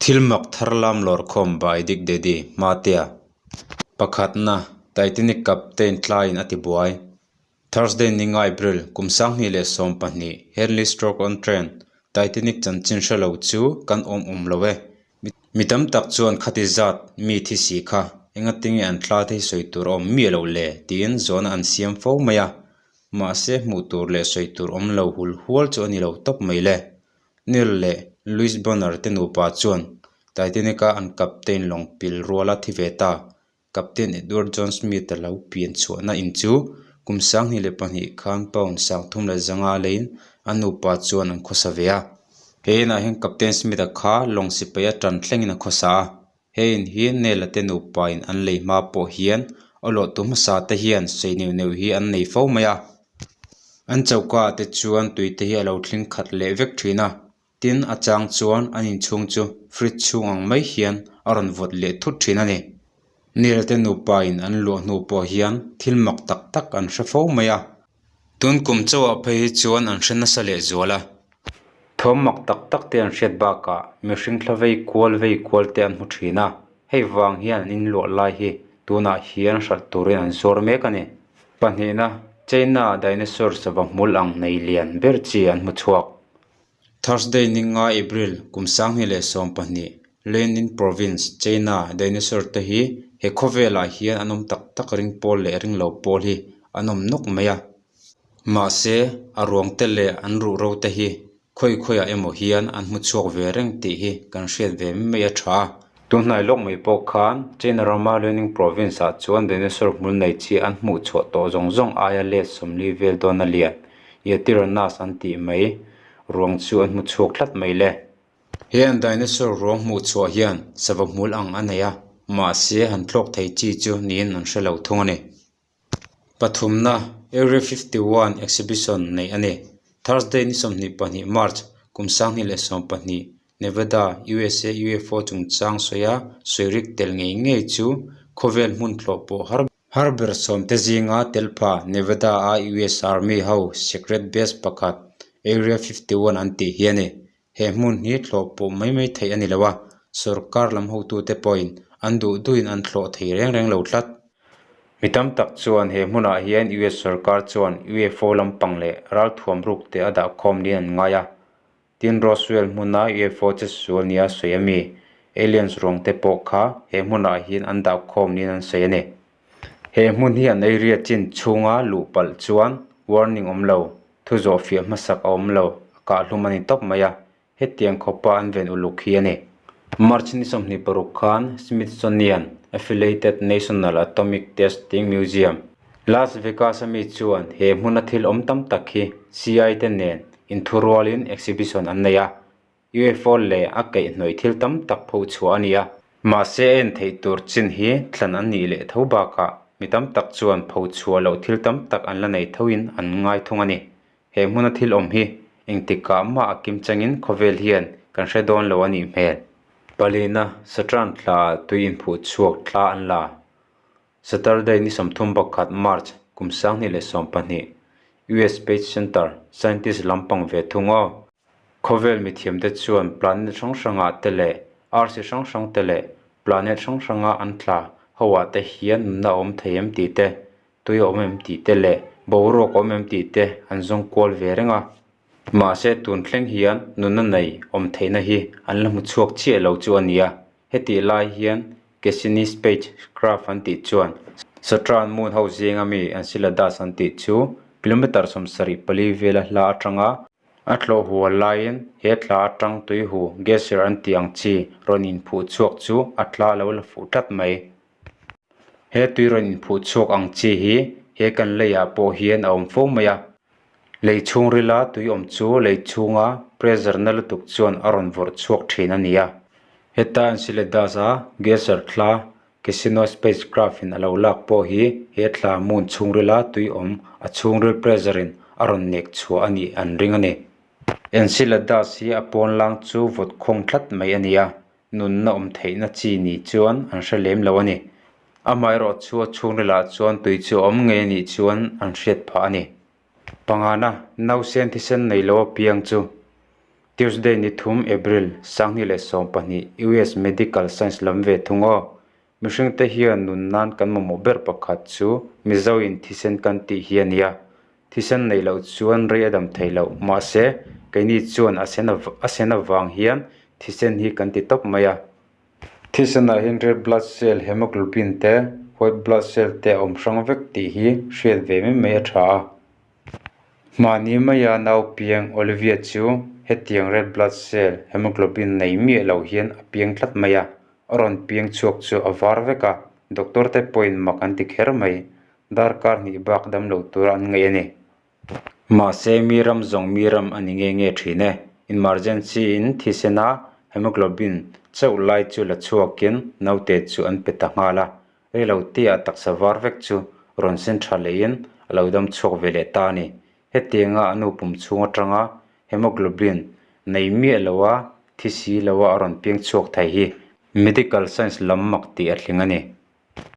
Thil mak thar lam lawrkhawm by Dick Daddy, Hmatea. Pakhatna, Titanic captain tlaiin a ti buai. Thursday ninga April, kum 2012, Henley Stoke-on-Trent, Titanic chanchin hre lo chu kan awm awm lo e. Mi tam tak chuan khati zat mi thi si kha engatinge an thla te hi sawi tur a awm miah loh le tiin zawhna an siam fo mai a. Mahse hmuh tur leh sawi tur awm lo hul hual chu a ni lo tawp mai le. Neil leh Louise Bonner te nupa chuan Titanic-a an captain lawng pil ruala thi ve ta Captain Edward John Smith-a lo pian chhuahna in chu kum 2002 khan pound 305 leiin an nupa chuan an khawsa ve a. He inah hian Captain Smith-a kha lawng sipai a tan thlengin a khawsa a. He in hi Neil-a te nupain an lei hma pawh hian a lawhtu hmasa te hian sei neuh neuh hi an nei fo mai a. An choka ah te chuan tui te hi a lo thleng khat leh vek thin a. Tin, a chang chuan an inchhung chu fridge chhung ang mai hian a rawn vawt leh thut thin a ni. Neil te nupa in an luah hnu pawh hian thil mak tak tak an hre fo mai a. Tun kum chauhah phei hi chuan an hre nasa leh zual a. Thawm mak tak tak te an hriat bakah mihring thla vei kual vei kual te an hmu thin a, hei vang hian an inluah lai hi tunah hian hralh turin an zuar mek a ni. Pahnihna, China ah dinosaur sava hmul ang nei lian ber chi an hmu chhuak. Thursday ninga April kum 2012, Liaoning Province, China, dinosaur te hi he khawvelah hian an awm tak tak ring pawl leh ring lo pawl hi an awm nawk mai a. Mahse, a ruang te leh an ruhro te hi khawi khawiah emaw hian an hmu chhuak ve reng tih hi kan hriat ve mai a tha. Tunhnai lawk mai pawh khan China rama Liaoning Province ah chuan dinosaur hmul nei chi an hmuh chhuah tawh zawng zawng aia let 40 vel dawn a lian. Yetiranus an tih mai ruang chu an hmu chhuak tlat mai le. He an dinosaur ruang hmuh chhuah hian sava hmul ang a nei a, mahse han thlawk thei chi chu niin an hre lo thung a ni. Pathumna, Area 51 Exhibition neih a ni. Thursday ni 22 March, kum 2012, Nevada, USA UFO chungchang sawia sawirik tel ngei ngei chu khawvel hmun thlawh pawh har Har ber sawmte zinga tel pha Nevada-a US Army ho secret base pakhat Area 51 an tih hi a ni. He hmun hi thlawh pawh mai mai theih a ni lo a, sorkar lam hotute pawhin an duh duhin an thlawh thei reng reng lo tlat. Mi tam tak chuan he hmunah hian US sorkar chuan UFO lampang leh ralthuam ruk te a dah khawm niin an ngai a. Tin, Roswell hmuna UFO che sual nia sawi a mi, aliens ruang te pawh kha he hmunah hian an dah khawm niin an sawi a ni. He hmun hi an area chin chhunga luh palh chuan warning awm lo, thu zawh fiah hmasak a awm lo, a kahhlum a ni tawp mai a, hetiang khawpa an ven uluk hi a ni. March ni 26 khan Smithsonian Affiliated National Atomic Testing Museum, Las Vegas a mi chuan he hmuna thil awm tam tak hi CI te nen inthurualin exhibition an nei a, UFO leh a kaihhnawih thil tam tak pho chhuah a ni a. Mahse a en theih tur chin hi thlan an nih leh tho bakah mi tam tak chuan pho chhuah loh thil tam tak an la nei thoin an ngai thung a ni. He hmuna thil awm hi engtikah mah a kim changin khawvel hian kan hre dawn lo a nih hmel. Palina, Satran tla ah tui inphuh chhuak thla an la. Saturday ni 31 March kum 2012, US Space Center scientist lampang ve thung aw. Khawvel mithiamte chuan planet hrang hrangah te leh arsi hrang hrang te leh planet hrang hranga an tla hoah te hian nunna a awm thei em tih te, tui a awm em tih te leh boruak a awm em tih te an zawng kual ve reng a. Mahse tun thleng hian nunna nei awm theihna hi an la hmu chhuak chiah lo chu a ni a. Hetih lai hian Cassini spacecraft an tih chuan Saturn moon ho zinga mi Enceladus an tih chu kilometre 74 vela hla atanga A tlawh hual laiin he thla atang tuihu geyser an tih ang chi rawn inphuh chhuak chu a tla lo la fuh tlat mai. He tui rawn inphuh chhuak ang chi hi he kan leiah pawh hian a awm fo mai a. Lei chhungrila tui awm chu lei chhunga pressure na lutuk chuan a rawn vawrh chhuak thin a ni a. Heta Enceladus a geyser thla Cassini spacecraft in a lo lak pawh hi he thla moon chhungrila tui awm a chhungril pressure in a rawn nek chhuah a nih an ring a ni. Enceladus hi a pawn lang chu vawt khawng tlat mai a ni a, nunna awm theihna chi ni chuan an hre lem lo a ni. Amaherawh chu a chhungrilah chuan tui chu a awm ngei a nih chuan an hriat phah a ni. Pangana, nausen thisen nei lo apiang chu. Tuesday ni thum April, 2012, US Medical Science lam ve thung aw. Mihringte hian nun nan kan mamawh ber pakhat chu Mizoin thisen kan tih hi a nia. Thisen neih loh chuan rei a dam thei loh. Mahse, keini chuan a sen a sen avang hian thisen hi kan ti tawp mai a. Thisenah hian red blood cell, hemoglobin te, white blood cell te a awm hrang vek tih hi hriat ve mai mai a tha a. Mahni maia nau piang Olivia chu hetiang red blood cell, hemoglobin nei miah lo hian a piang tlat mai a, a rawn piang chhuak chu a var vek a, doctor te pawhin mak an ti kher mai. Darkar hnih bak dam lo tura an ngaih a ni. Mahse mi ram zawng mi ram a ni nge nge thin e. Emergency in thisena hemoglobin chauh lai chu la chhuakin naute chu an pe ta nghal a, Reilote-ah taksa var vek chu rawn sen tha lehin a lo dam chhuak ve leh ta a ni. Hetianga a nu pum chhung atanga hemoglobin nei miah loa thi si loa a rawn piang chhuak thei hi medical science lam mak tih a tling a ni.